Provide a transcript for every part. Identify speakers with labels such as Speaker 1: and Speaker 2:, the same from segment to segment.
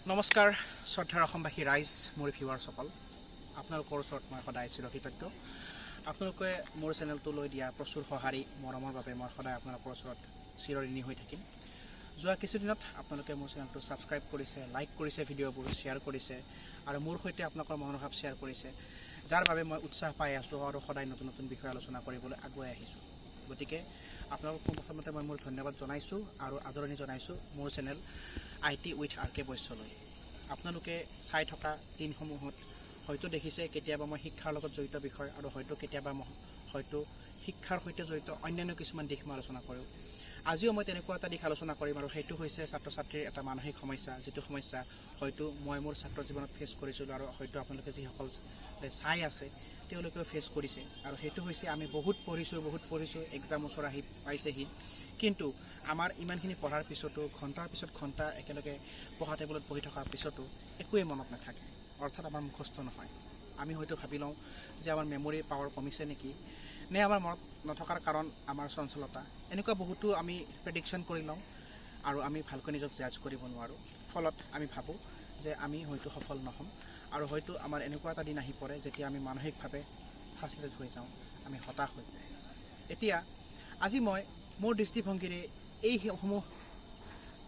Speaker 1: নমস্কাৰ শ্ৰদ্ধাৰ অসমবাসী ৰাইজ, মোৰ ভিউৱাৰ্ছসকল, আপোনালোকৰ ওচৰত মই সদায় চিৰকৃতজ্ঞ। আপোনালোকে মোৰ চেনেলটোলৈ দিয়া প্ৰচুৰ সঁহাৰি, মৰমৰ বাবে মই সদায় আপোনালোকৰ ওচৰত চিৰঋণী হৈ থাকিম। যোৱা কিছুদিনত আপোনালোকে মোৰ চেনেলটো ছাবস্ক্ৰাইব কৰিছে, লাইক কৰিছে, ভিডিঅ'বোৰ শ্বেয়াৰ কৰিছে আৰু মোৰ সৈতে আপোনালোকৰ মনোভাৱ শ্বেয়াৰ কৰিছে, যাৰ বাবে মই উৎসাহ পাই আছোঁ আৰু সদায় নতুন নতুন বিষয় আলোচনা কৰিবলৈ আগুৱাই আহিছোঁ। গতিকে আপোনালোকক পোনপ্ৰথমতে মই মোৰ ধন্যবাদ জনাইছোঁ আৰু আদৰণি জনাইছোঁ মোৰ channel I T with R কে বৈশ্যলৈ। আপোনালোকে চাই থকা দিনসমূহত হয়তো দেখিছে, কেতিয়াবা মই শিক্ষাৰ লগত জড়িত বিষয় আৰু হয়তো কেতিয়াবা মই হয়তো শিক্ষাৰ সৈতে জড়িত অন্যান্য কিছুমান দিশ মই আলোচনা কৰোঁ। আজিও মই তেনেকুৱা এটা দিশ আলোচনা কৰিম আৰু সেইটো হৈছে ছাত্ৰ ছাত্ৰীৰ এটা মানসিক সমস্যা, যিটো সমস্যা হয়তো মই মোৰ ছাত্ৰ জীৱনত ফেচ কৰিছিলোঁ আৰু হয়তো আপোনালোকে যিসকল চাই আছে, তেওঁলোকেও ফেচ কৰিছে। আৰু সেইটো হৈছে, আমি বহুত পঢ়িছোঁ, বহুত পঢ়িছোঁ, এক্সাম ওচৰ আহি পাইছেহি, কিন্তু আমাৰ ইমানখিনি পঢ়াৰ পিছতো, ঘণ্টাৰ পিছত ঘণ্টা একেলগে পঢ়া টেবুলত বহি থকাৰ পিছতো একোৱেই মনত নাথাকে, অৰ্থাৎ আমাৰ মুখস্থ নহয়। আমি হয়তো ভাবি লওঁ যে আমাৰ মেমৰি পাৱাৰ কমিছে নেকি, নে আমাৰ মনত নথকাৰ কাৰণ আমাৰ চঞ্চলতা, এনেকুৱা বহুতো আমি প্ৰেডিকশ্যন কৰি লওঁ আৰু আমি ভালকৈ নিজক জাজ কৰিব নোৱাৰোঁ। ফলত আমি ভাবোঁ যে আমি হয়তো সফল নহ'ম আৰু হয়তো আমাৰ এনেকুৱা এটা দিন আহি পৰে যেতিয়া আমি মানসিকভাৱে ফ্ৰাষ্ট্ৰেটেড হৈ যাওঁ, আমি হতাশ হৈ যাওঁ। এতিয়া আজি মই মোৰ দৃষ্টিভংগীৰে এইসমূহ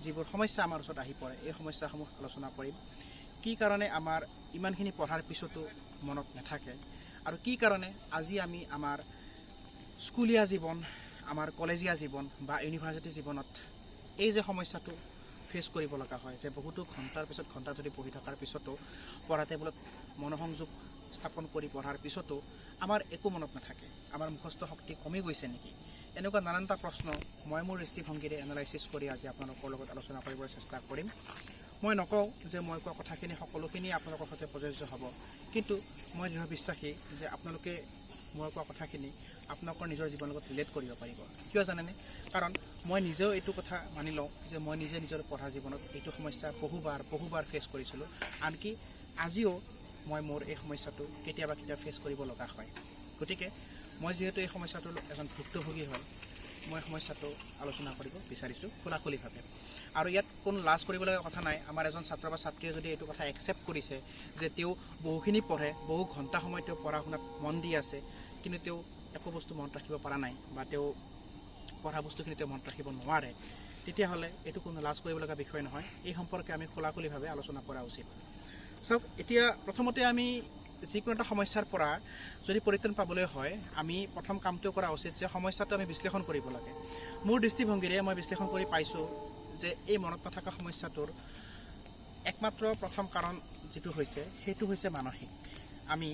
Speaker 1: যিবোৰ সমস্যা আমাৰ ওচৰত আহি পৰে, এই সমস্যাসমূহ আলোচনা কৰিম। কি কাৰণে আমাৰ ইমানখিনি পঢ়াৰ পিছতো মনত নাথাকে আৰু কি কাৰণে আজি আমি আমাৰ স্কুলীয়া জীৱন, আমাৰ কলেজীয়া জীৱন বা ইউনিভাৰ্চিটি জীৱনত এই যে সমস্যাটো ফেচ কৰিব লগা হয় যে বহুতো ঘণ্টাৰ পিছত ঘণ্টা ধৰি পঢ়ি থকাৰ পিছতো, পঢ়া টেবুলত মনোসংযোগ স্থাপন কৰি পঢ়াৰ পিছতো আমাৰ একো মনত নাথাকে, আমাৰ মুখস্থ শক্তি কমি গৈছে নেকি? এনেকুৱা নানানটা প্ৰশ্ন মই মোৰ দৃষ্টিভংগীৰে এনালাইচিছ কৰি আজি আপোনালোকৰ লগত আলোচনা কৰিবলৈ চেষ্টা কৰিম। মই নকওঁ যে মই কোৱা কথাখিনি সকলোখিনি আপোনালোকৰ সৈতে প্ৰযোজ্য হ'ব, কিন্তু মই দৃঢ় বিশ্বাসী যে আপোনালোকে মই কোৱা কথাখিনি আপোনালোকৰ নিজৰ জীৱনৰ লগত ৰিলেট কৰিব পাৰিব। কিয় জানেনে? কাৰণ মই নিজেও এইটো কথা মানি লওঁ যে মই নিজে নিজৰ পঢ়া জীৱনত এইটো সমস্যা বহুবাৰ বহুবাৰ ফেচ কৰিছিলোঁ। আনকি আজিও মই মোৰ এই সমস্যাটো কেতিয়াবা কেতিয়াবা ফেচ কৰিব লগা হয়। গতিকে মই যিহেতু এই সমস্যাটোৰ এজন ভুক্তভোগী হয়, মই সমস্যাটো আলোচনা কৰিব বিচাৰিছোঁ খোলাখুলিভাৱে। আৰু ইয়াত কোনো লাজ কৰিবলগীয়া কথা নাই। আমাৰ এজন ছাত্ৰ বা ছাত্ৰীয়ে যদি এইটো কথা একচেপ্ট কৰিছে যে তেওঁ বহুখিনি পঢ়ে, বহু ঘণ্টা সময় তেওঁ পঢ়া শুনাত মন দি আছে, কিন্তু তেওঁ একো বস্তু মনত ৰাখিব পৰা নাই বা তেওঁ পঢ়া বস্তুখিনি তেওঁ মনত ৰাখিব নোৱাৰে, তেতিয়াহ'লে এইটো কোনো লাজ কৰিবলগা বিষয় নহয়। এই সম্পৰ্কে আমি খোলাখুলিভাৱে আলোচনা কৰা উচিত। চাওক, এতিয়া প্ৰথমতে আমি যিকোনো এটা সমস্যাৰ পৰা যদি পৰিত্ৰাণ পাবলৈ হয়, আমি প্ৰথম কামটো কৰা উচিত যে সমস্যাটো আমি বিশ্লেষণ কৰিব লাগে। মোৰ দৃষ্টিভংগীৰে মই বিশ্লেষণ কৰি পাইছোঁ যে এই মনত নথকা সমস্যাটোৰ একমাত্ৰ প্ৰথম কাৰণ যিটো হৈছে, সেইটো হৈছে মানসিক। আমি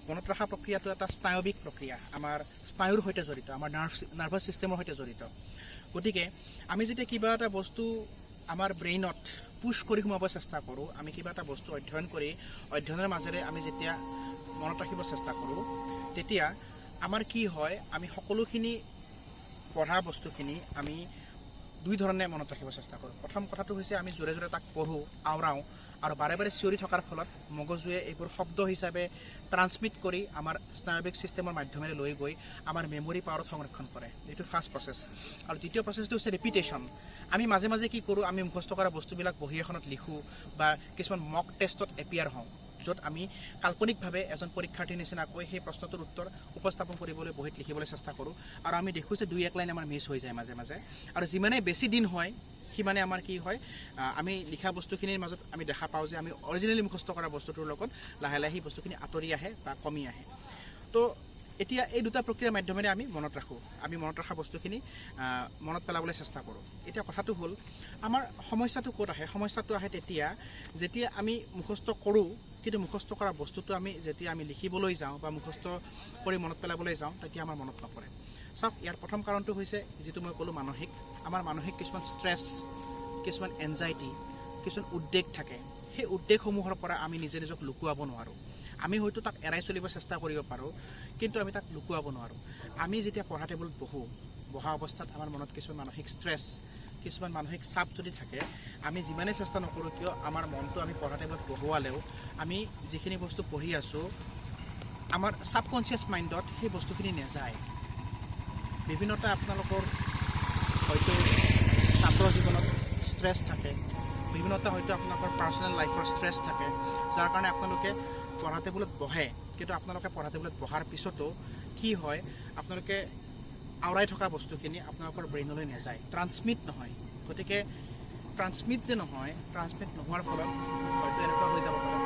Speaker 1: মনত ৰখা প্ৰক্ৰিয়াটো এটা স্নায়বিক প্ৰক্ৰিয়া, আমাৰ স্নায়ুৰ সৈতে জড়িত, আমাৰ নাৰ্ভাছ ছিষ্টেমৰ সৈতে জড়িত। গতিকে আমি যেতিয়া কিবা এটা বস্তু আমাৰ ব্ৰেইনত পুছ কৰি সোমাব চেষ্টা কৰোঁ, আমি কিবা এটা বস্তু অধ্যয়ন কৰি, অধ্যয়নৰ মাজেৰে আমি যেতিয়া মনত ৰাখিব চেষ্টা কৰোঁ, তেতিয়া আমাৰ কি হয়? আমি সকলোখিনি পঢ়া বস্তুখিনি আমি দুই ধৰণে মনত ৰাখিব চেষ্টা কৰোঁ। প্ৰথম কথাটো হৈছে, আমি জোৰে জোৰে তাক পঢ়োঁ, আওৰাওঁ আৰু বাৰে বাৰে চিঞৰি থকাৰ ফলত মগজুৱে এইবোৰ শব্দ হিচাপে ট্ৰান্সমিট কৰি আমাৰ স্নায়বিক ছিষ্টেমৰ মাধ্যমেৰে লৈ গৈ আমাৰ মেমৰি পাৱাৰত সংৰক্ষণ কৰে। এইটো ফাৰ্ষ্ট প্ৰচেছ। আৰু দ্বিতীয় প্ৰচেছটো হৈছে ৰিপিটেশ্যন। আমি মাজে মাজে কি কৰোঁ? আমি মুখস্থ কৰা বস্তুবিলাক বহী এখনত লিখোঁ বা কিছুমান মক টেষ্টত এপিয়াৰ হওঁ, য'ত আমি কাল্পনিকভাৱে এজন পৰীক্ষাৰ্থীৰ নিচিনাকৈ সেই প্ৰশ্নটোৰ উত্তৰ উপস্থাপন কৰিবলৈ বহীত লিখিবলৈ চেষ্টা কৰোঁ আৰু আমি দেখোঁ যে দুই এক লাইন আমাৰ মিছ হৈ যায় মাজে মাজে। আৰু যিমানেই বেছি দিন হয়, সিমানে আমাৰ কি হয়, আমি লিখা বস্তুখিনিৰ মাজত আমি দেখা পাওঁ যে আমি অৰিজিনেলি মুখস্থ কৰা বস্তুটোৰ লগত লাহে লাহে সেই বস্তুখিনি আঁতৰি আহে বা কমি আহে। তো এতিয়া এই দুটা প্ৰক্ৰিয়াৰ মাধ্যমেৰে আমি মনত ৰাখোঁ, আমি মনত ৰখা বস্তুখিনি মনত পেলাবলৈ চেষ্টা কৰোঁ। এতিয়া কথাটো হ'ল, আমাৰ সমস্যাটো ক'ত আহে? সমস্যাটো আহে তেতিয়া, যেতিয়া আমি মুখস্থ কৰোঁ, কিন্তু মুখস্থ কৰা বস্তুটো আমি যেতিয়া আমি লিখিবলৈ যাওঁ বা মুখস্থ কৰি মনত পেলাবলৈ যাওঁ, তেতিয়া আমাৰ মনত নপৰে। চাওক, ইয়াৰ প্ৰথম কাৰণটো হৈছে যিটো মই ক'লোঁ, মানসিক। আমাৰ মানসিক কিছুমান ষ্ট্ৰেছ, কিছুমান এনজাইটি, কিছুমান উদ্বেগ থাকে। সেই উদ্বেগসমূহৰ পৰা আমি নিজে নিজক লুকুৱাব নোৱাৰোঁ। আমি হয়তো তাক এৰাই চলিব চেষ্টা কৰিব পাৰোঁ, কিন্তু আমি তাক লুকুৱাব নোৱাৰোঁ। আমি যেতিয়া পঢ়া টেবুলত বহোঁ, বহা অৱস্থাত আমাৰ মনত কিছুমান মানসিক ষ্ট্ৰেছ, কিছুমান মানসিক চাপ যদি থাকে, আমি যিমানেই চেষ্টা নকৰোঁ কিয়, আমাৰ মনটো আমি পঢ়া টেবুলত বহুৱালেও আমি যিখিনি বস্তু পঢ়ি আছোঁ, আমাৰ ছাবকনচিয়াছ মাইণ্ডত সেই বস্তুখিনি নেযায়। বিভিন্নটা আপোনালোকৰ হয়তো ছাত্ৰ জীৱনত ষ্ট্ৰেছ থাকে। বিভিন্নটা হয়তো আপোনালোকৰ পাৰ্চনেল লাইফৰ ষ্ট্ৰেছ থাকে, যাৰ কাৰণে আপোনালোকে পঢ়া টেবুলত বহে, কিন্তু আপোনালোকে পঢ়া টেবুলত বহাৰ পিছতো কি হয়, আপোনালোকে আওৰাই থকা বস্তুখিনি আপোনালোকৰ ব্ৰেইনলৈ নাযায়, ট্ৰান্সমিট নহয়। গতিকে ট্ৰান্সমিট যে নহয়, ট্ৰান্সমিট নোহোৱাৰ ফলত হয়তো এনেকুৱা হৈ যাব পাৰে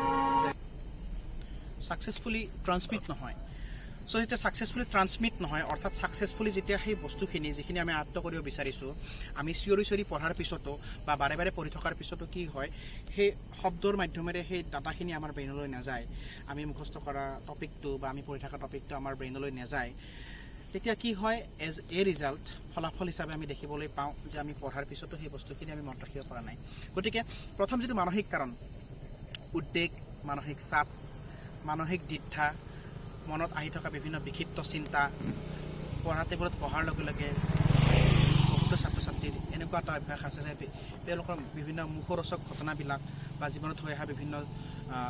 Speaker 1: যে ছাকচেছফুলি ট্ৰান্সমিট নহয়। চ' যেতিয়া ছাকচেছফুলি ট্ৰান্সমিট নহয়, অৰ্থাৎ ছাকচেছফুলি যেতিয়া সেই বস্তুখিনি যিখিনি আমি আয়ত্ব কৰিব বিচাৰিছোঁ, আমি চিঞৰি চিঞৰি পঢ়াৰ পিছতো বা বাৰে বাৰে পঢ়ি থকাৰ পিছতো কি হয়, সেই শব্দৰ মাধ্যমেৰে সেই ডাটাখিনি আমাৰ ব্ৰেইনলৈ নাযায়, আমি মুখস্থ কৰা টপিকটো বা আমি পঢ়ি থকা টপিকটো আমাৰ ব্ৰেইনলৈ নাযায়, তেতিয়া কি হয়, এজ এ ৰিজাল্ট, ফলাফল হিচাপে আমি দেখিবলৈ পাওঁ যে আমি পঢ়াৰ পিছতো সেই বস্তুখিনি আমি মনত ৰাখিব পৰা নাই। গতিকে প্ৰথম যিটো মানসিক কাৰণ, উদ্বেগ, মানসিক চাপ, মানসিক দ্বিধা, মনত আহি থকা বিভিন্ন বিক্ষিপ্ত চিন্তা, পঢ়া টেবুলত বহাৰ লগে লগে বহুতো ছাত্ৰ ছাত্ৰীৰ এনেকুৱা এটা অভ্যাস আছে যে তেওঁলোকৰ বিভিন্ন মুখৰোচক ঘটনাবিলাক বা জীৱনত হৈ অহা বিভিন্ন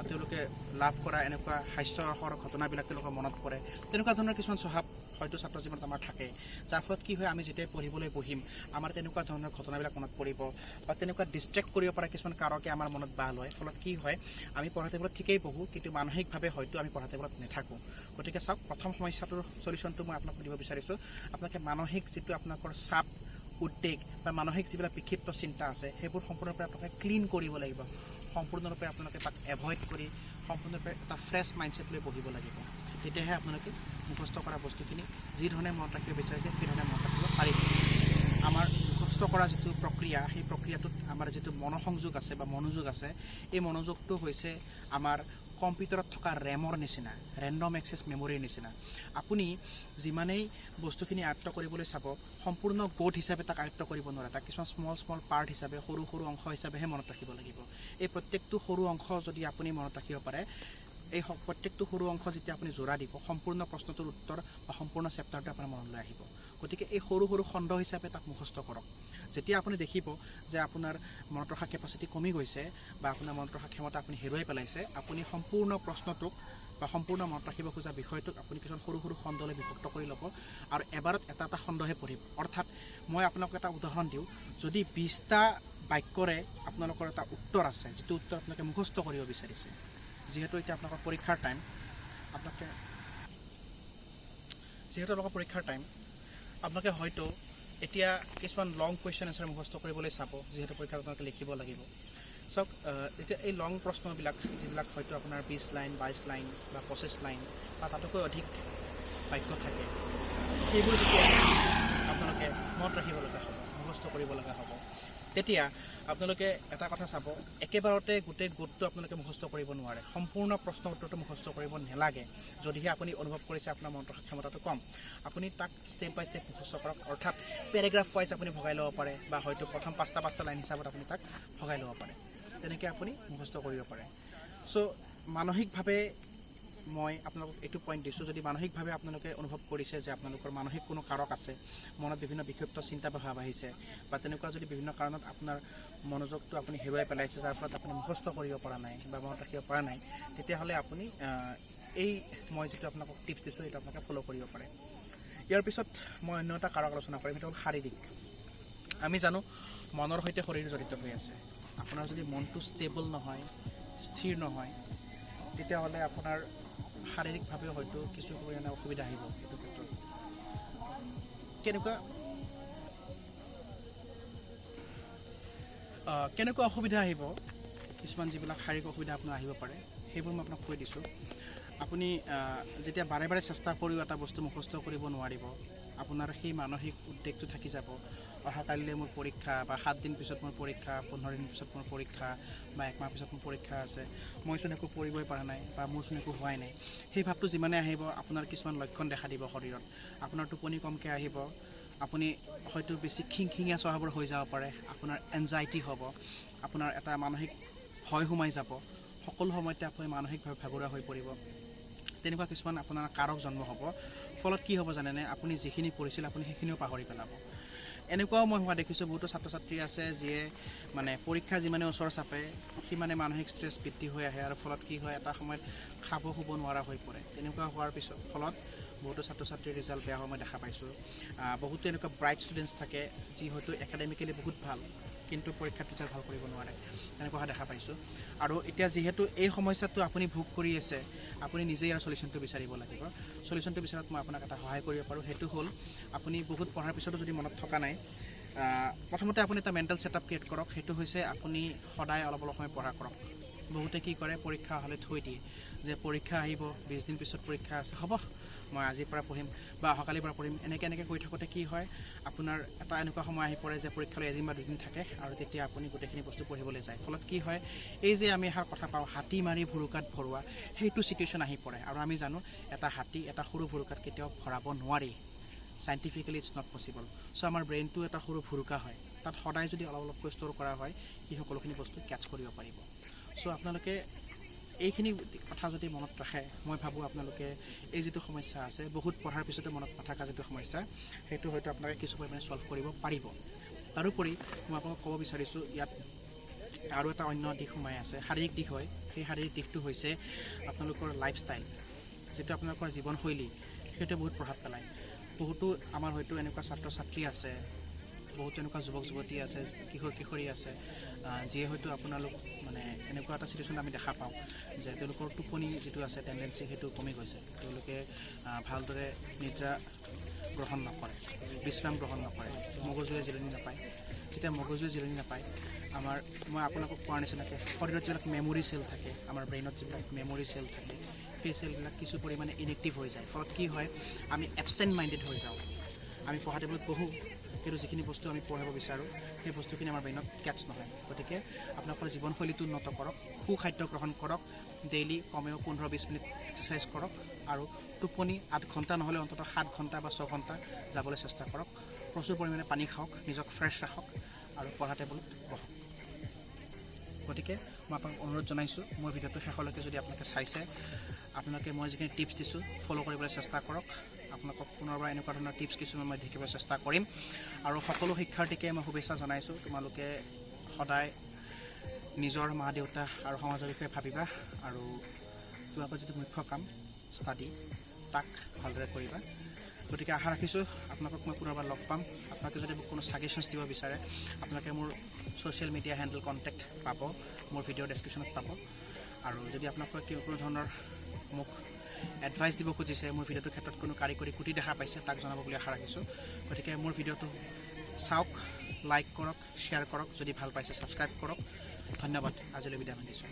Speaker 1: তেওঁলোকে লাভ কৰা এনেকুৱা হাস্যৰসৰ ঘটনাবিলাক তেওঁলোকৰ মনত পৰে। তেনেকুৱা ধৰণৰ কিছুমান স্বভাৱ হয়তো ছাত্ৰ জীৱনত আমাৰ থাকে, যাৰ ফলত কি হয়, আমি যেতিয়াই পঢ়িবলৈ বহিম, আমাৰ তেনেকুৱা ধৰণৰ ঘটনাবিলাক মনত পৰিব বা তেনেকুৱা ডিষ্ট্ৰেক্ট কৰিব পৰা কিছুমান কাৰকে আমাৰ মনত বাহ লয়। ফলত কি হয়, আমি পঢ়া টেবুলত ঠিকেই বহোঁ, কিন্তু মানসিকভাৱে হয়তো আমি পঢ়া টেবুলত নাথাকোঁ। গতিকে চাওক, প্ৰথম সমস্যাটোৰ চলিউশ্যনটো মই আপোনাক দিব বিচাৰিছোঁ। আপোনালোকে মানসিক যিটো আপোনালোকৰ চাপ, উদ্বেগ বা মানসিক যিবিলাক বিক্ষিপ্ত চিন্তা আছে, সেইবোৰ সম্পূৰ্ণৰূপে আপোনালোকে ক্লিন কৰিব লাগিব। সম্পূৰ্ণৰূপে আপোনালোকে তাক এভইড কৰি সম্পূৰ্ণৰূপে এটা ফ্ৰেছ মাইণ্ডছেট লৈ বহিব লাগিব। তেতিয়াহে আপোনালোকে মুখস্থ কৰা বস্তুখিনি যি ধৰণে মনত ৰাখিব বিচাৰিছে, সেইধৰণে মনত ৰাখিব পাৰিব। আমাৰ মুখস্থ কৰা যিটো প্ৰক্ৰিয়া, সেই প্ৰক্ৰিয়াটোত আমাৰ যিটো মনোসংযোগ আছে বা মনোযোগ আছে, এই মনোযোগটো হৈছে আমাৰ কম্পিউটাৰত থকা ৰেমৰ নিচিনা, ৰেণ্ডম এক্সেছ মেমৰিৰ নিচিনা। আপুনি যিমানেই বস্তুখিনি আয়ত্ব কৰিবলৈ চাব, সম্পূৰ্ণ গোট হিচাপে তাক আয়ত্ব কৰিব নোৱাৰে। তাক কিছুমান স্মল স্মল পাৰ্ট হিচাপে, সৰু সৰু অংশ হিচাপেহে মনত ৰাখিব লাগিব। এই প্ৰত্যেকটো সৰু অংশ যদি আপুনি মনত ৰাখিব পাৰে, এই প্ৰত্যেকটো সৰু অংশ যেতিয়া আপুনি জোৰা দিব, সম্পূৰ্ণ প্ৰশ্নটোৰ উত্তৰ বা সম্পূৰ্ণ চেপ্টাৰটো আপোনাৰ মনলৈ আহিব। গতিকে এই সৰু সৰু খণ্ড হিচাপে তাক মুখস্থ কৰক। যেতিয়া আপুনি দেখিব যে আপোনাৰ মনত ৰখা কেপাচিটি কমি গৈছে বা আপোনাৰ মনত ৰখা ক্ষমতা আপুনি হেৰুৱাই পেলাইছে, আপুনি সম্পূৰ্ণ প্ৰশ্নটোক বা সম্পূৰ্ণ মনত ৰাখিব খোজা বিষয়টোক আপুনি কিছুমান সৰু সৰু খণ্ডলৈ বিভক্ত কৰি ল'ব আৰু এবাৰত এটা এটা খণ্ডহে পঢ়িব। অৰ্থাৎ মই আপোনাক এটা উদাহৰণ দিওঁ। যদি 20টা বাক্যৰে আপোনালোকৰ এটা উত্তৰ আছে, যিটো উত্তৰ আপোনালোকে মুখস্থ কৰিব বিচাৰিছে, যিহেতু এতিয়া আপোনালোকৰ পৰীক্ষাৰ টাইম, আপোনালোকে যিহেতু আপোনালোকৰ পৰীক্ষাৰ টাইম, আপোনালোকে হয়তো এতিয়া কিছুমান লং কুৱেশ্যন এনচাৰ মুখস্থ কৰিবলৈ চাব, যিহেতু পৰীক্ষাত আপোনালোকে লিখিব লাগিব। চাওক, এতিয়া এই লং প্ৰশ্নবিলাক, যিবিলাক হয়তো আপোনাৰ 20 লাইন, 22 লাইন বা 25 লাইন বা তাতোকৈ অধিক বাক্য থাকে, সেইবোৰ যেতিয়া আপোনালোকে মনত ৰাখিব লগা হ'ব, মুখস্থ কৰিব লগা হ'ব, তেতিয়া আপোনালোকে এটা কথা চাব, একেবাৰতে গোটেই গোটটো আপোনালোকে মুখস্থ কৰিব নোৱাৰে। সম্পূৰ্ণ প্ৰশ্ন উত্তৰটো মুখস্থ কৰিব নালাগে। যদিহে আপুনি অনুভৱ কৰিছে আপোনাৰ মনত ৰখা ক্ষমতাটো কম, আপুনি তাক ষ্টেপ বাই ষ্টেপ মুখস্থ কৰক। অৰ্থাৎ পেৰেগ্ৰাফ ৱাইজ আপুনি ভগাই ল'ব পাৰে বা হয়তো প্ৰথম পাঁচটা পাঁচটা লাইন হিচাপত আপুনি তাক ভগাই ল'ব পাৰে। তেনেকৈ আপুনি মুখস্থ কৰিব পাৰে। চ' মানসিকভাৱে মই আপোনালোকক এইটো পইণ্ট দিছোঁ, যদি মানসিকভাৱে আপোনালোকে অনুভৱ কৰিছে যে আপোনালোকৰ মানসিক কোনো কাৰক আছে, মনত বিভিন্ন বিক্ষিপ্ত চিন্তা বা ভাৱ আহিছে বা তেনেকুৱা যদি বিভিন্ন কাৰণত আপোনাৰ মনোযোগটো আপুনি হেৰুৱাই পেলাইছে, যাৰ ফলত আপুনি মুখস্থ কৰিব পৰা নাই বা মনত ৰাখিব পৰা নাই, তেতিয়াহ'লে আপুনি এই মই যিটো আপোনালোকক টিপছ দিছোঁ, সেইটো আপোনালোকে ফ'ল' কৰিব পাৰে। ইয়াৰ পিছত মই অন্য এটা কাৰক আলোচনা কৰিম, সেইটো হ'ল শাৰীৰিক। আমি জানো মনৰ সৈতে শৰীৰ জড়িত হৈ আছে। আপোনাৰ যদি মনটো ষ্টেবল নহয়, স্থিৰ নহয়, তেতিয়াহ'লে আপোনাৰ শাৰীৰিকভাৱে হয়তো কিছু পৰিমাণে অসুবিধা আহিব। সেইটো ক্ষেত্ৰত কেনেকুৱা অসুবিধা আহিব, কিছুমান যিবিলাক শাৰীৰিক অসুবিধা আপোনাৰ আহিব পাৰে, সেইবোৰ মই আপোনাক কৈ দিছোঁ। আপুনি যেতিয়া বাৰে বাৰে চেষ্টা কৰিও এটা বস্তু মুখস্থ কৰিব নোৱাৰিব, আপোনাৰ সেই মানসিক উদ্বেগটো থাকি যাব। অহাকালিলৈ মোৰ পৰীক্ষা বা 7 দিন পিছত মোৰ পৰীক্ষা, 15 দিন পিছত মোৰ পৰীক্ষা বা একমাহ পিছত মোৰ পৰীক্ষা আছে, মইচোন একো পঢ়িবই পৰা নাই বা মোৰচোন একো হোৱাই নাই। সেই ভাৱটো যিমানে আহিব, আপোনাৰ কিছুমান লক্ষণ দেখা দিব শৰীৰত। আপোনাৰ টোপনি কমকৈ আহিব, আপুনি হয়তো বেছি খিংখিঙীয়া স্বভাৱৰ হৈ যাব পাৰে, আপোনাৰ এনজাইটি হ'ব, আপোনাৰ এটা মানসিক ভয় সোমাই যাব, সকলো সময়তে আপুনি মানসিকভাৱে ভাগৰুৱা হৈ পৰিব। তেনেকুৱা কিছুমান আপোনাৰ কাৰক জন্ম হ'ব। ফলত কি হ'ব জানেনে? আপুনি যিখিনি পঢ়িছিল, আপুনি সেইখিনিও পাহৰি পেলাব। এনেকুৱাও মই হোৱা দেখিছোঁ। বহুতো ছাত্ৰ ছাত্ৰী আছে যিয়ে মানে পৰীক্ষা যিমানে ওচৰ চাপে, সিমানে মানসিক ষ্ট্ৰেছ বৃদ্ধি হৈ আহে আৰু ফলত কি হয়, এটা সময়ত খাব শুব নোৱাৰা হৈ পৰে। তেনেকুৱা হোৱাৰ পিছত ফলত বহুতো ছাত্ৰ ছাত্ৰীৰ ৰিজাল্ট বেয়া হোৱা মই দেখা পাইছোঁ। বহুতো এনেকুৱা ব্ৰাইট ষ্টুডেণ্টছ থাকে যি হয়তো একাডেমিকেলি বহুত ভাল কিন্তু পৰীক্ষাত ৰিজাল্ট ভাল কৰিব নোৱাৰে, তেনেকুৱা দেখা পাইছোঁ। আৰু এতিয়া যিহেতু এই সমস্যাটো আপুনি ভোগ কৰি আছে, আপুনি নিজেই ইয়াৰ চলিউশ্যনটো বিচাৰিব লাগিব। চলিউশ্যনটো বিচৰাত মই আপোনাক এটা সহায় কৰিব পাৰোঁ। সেইটো হ'ল, আপুনি বহুত পঢ়াৰ পিছতো যদি মনত থকা নাই, প্ৰথমতে আপুনি এটা মেণ্টেল ছেটআপ ক্ৰিয়েট কৰক। সেইটো হৈছে, আপুনি সদায় অলপ অলপ সময় পঢ়া কৰক। বহুতে কি কৰে, পৰীক্ষা হ'লে থৈ দিয়ে যে পৰীক্ষা আহিব, 20 দিন পিছত পৰীক্ষা আছে, হ'ব মই আজিৰ পৰা পঢ়িম বা অহাকালিৰ পৰা পঢ়িম। এনেকৈ এনেকৈ কৰি থাকোঁতে কি হয়, আপোনাৰ এটা এনেকুৱা সময় আহি পৰে যে পৰীক্ষালৈ এদিন বা দুদিন থাকে আৰু তেতিয়া আপুনি গোটেইখিনি বস্তু পঢ়িবলৈ যায়। ফলত কি হয়, এই যে আমি এষাৰ কথা পাওঁ, হাতী মাৰি ভুৰুকাত ভৰোৱা, সেইটো চিটুৱেশ্যন আহি পৰে। আৰু আমি জানো, এটা হাতী এটা সৰু ভুৰুকাত কেতিয়াও ভৰাব নোৱাৰি। Scientifically it's not possible. So আমাৰ ব্ৰেইনটো এটা সৰু ভুৰুকা হয়। তাত সদায় যদি অলপ অলপকৈ ষ্ট'ৰ কৰা হয়, সি সকলোখিনি বস্তু কেটচ কৰিব পাৰিব। চ' আপোনালোকে এইখিনি কথা যদি মনত ৰাখে, মই ভাবোঁ আপোনালোকে এই যিটো সমস্যা আছে, বহুত পঢ়াৰ পিছতে মনত নথকা যিটো সমস্যা, সেইটো হয়তো আপোনালোকে কিছু পৰিমাণে ছল্ভ কৰিব পাৰিব। তাৰোপৰি মই আপোনালোকক ক'ব বিচাৰিছোঁ, ইয়াত আৰু এটা অন্য দিশ সোমাই আছে, শাৰীৰিক দিশ হয়। সেই শাৰীৰিক দিশটো হৈছে আপোনালোকৰ লাইফষ্টাইল, যিটো আপোনালোকৰ জীৱনশৈলী, সেইটোৱে বহুত প্ৰভাৱ পেলায়। বহুতো আমাৰ হয়তো এনেকুৱা ছাত্ৰ ছাত্ৰী আছে, বহুত এনেকুৱা যুৱক যুৱতী আছে, কিশোৰ কিশোৰী আছে, যিয়ে হয়তো আপোনালোক মানে এনেকুৱা এটা চিটুৱেশ্যন আমি দেখা পাওঁ যে তেওঁলোকৰ টোপনি যিটো আছে টেণ্ডেঞ্চি, সেইটো কমি গৈছে। তেওঁলোকে ভালদৰে নিদ্ৰা গ্ৰহণ নকৰে, বিশ্ৰাম গ্ৰহণ নকৰে, মগজুৱে জিৰণি নাপায়। যেতিয়া মগজুৱে জিৰণি নাপায়, আমাৰ মই আপোনালোকক কোৱাৰ নিচিনাকৈ শৰীৰত যিবিলাক মেমৰি চেল থাকে, আমাৰ ব্ৰেইনত যিবিলাক মেমৰি চেল থাকে, সেই চেলবিলাক কিছু পৰিমাণে ইনএক্টিভ হৈ যায়। ফলত কি হয়, আমি এবচেণ্ট মাইণ্ডেড হৈ যাওঁ। আমি পঢ়া টেবুলত বহোঁ, কিন্তু যিখিনি বস্তু আমি পঢ়িব বিচাৰোঁ, সেই বস্তুখিনি আমাৰ ব্ৰেইনত কেটচ নহয়। গতিকে আপোনালোকৰ জীৱনশৈলীটো উন্নত কৰক, সুখাদ্য গ্ৰহণ কৰক, ডেইলি কমেও 15-20 মিনিট এক্সাৰচাইজ কৰক আৰু টোপনি 8 ঘণ্টা নহ'লে অন্ততঃ 7 ঘণ্টা বা 6 ঘণ্টা যাবলৈ চেষ্টা কৰক। প্ৰচুৰ পৰিমাণে পানী খাওক, নিজক ফ্ৰেছ ৰাখক আৰু পঢ়া টেবুলত বহক। গতিকে মই আপোনাক অনুৰোধ জনাইছোঁ, মোৰ ভিডিঅ'টো শেষলৈকে যদি আপোনালোকে চাইছে, আপোনালোকে মই যিখিনি টিপছ দিছোঁ ফ'ল' কৰিবলৈ চেষ্টা কৰক। আপোনালোকক পুনৰবাৰ এনেকুৱা ধৰণৰ টিপছ কিছুমান মই দেখিবলৈ চেষ্টা কৰিম। আৰু সকলো শিক্ষাৰ্থীকে মই শুভেচ্ছা জনাইছোঁ। তোমালোকে সদায় নিজৰ মা দেউতা আৰু সমাজৰ বিষয়ে ভাবিবা আৰু তোমালোকৰ যিটো মুখ্য কাম ষ্টাডি, তাক ভালদৰে কৰিবা। গতিকে আশা ৰাখিছোঁ আপোনালোকক মই পুনৰবাৰ লগ পাম। আপোনালোকে যদি মোক কোনো ছাজেশ্যনছ দিব বিচাৰে, আপোনালোকে মোৰ ছ'চিয়েল মিডিয়া হেণ্ডেল কণ্টেক্ট পাব, মোৰ ভিডিঅ' ডেছক্ৰিপশ্যনত পাব। আৰু যদি আপোনালোকে কিবা কোনো ধৰণৰ মোক এডভাইচ দিব খুজিছে, মোৰ ভিডিঅ'টোৰ ক্ষেত্ৰত কোনো কাৰিকৰী ক্ৰুটি দেখা পাইছে, তাক জনাব বুলি আশা ৰাখিছোঁ। গতিকে মোৰ ভিডিঅ'টো চাওক, লাইক কৰক, শ্বেয়াৰ কৰক, যদি ভাল পাইছে ছাবস্ক্ৰাইব কৰক। ধন্যবাদ। আজিলৈ বিদায় মাগিছোঁ।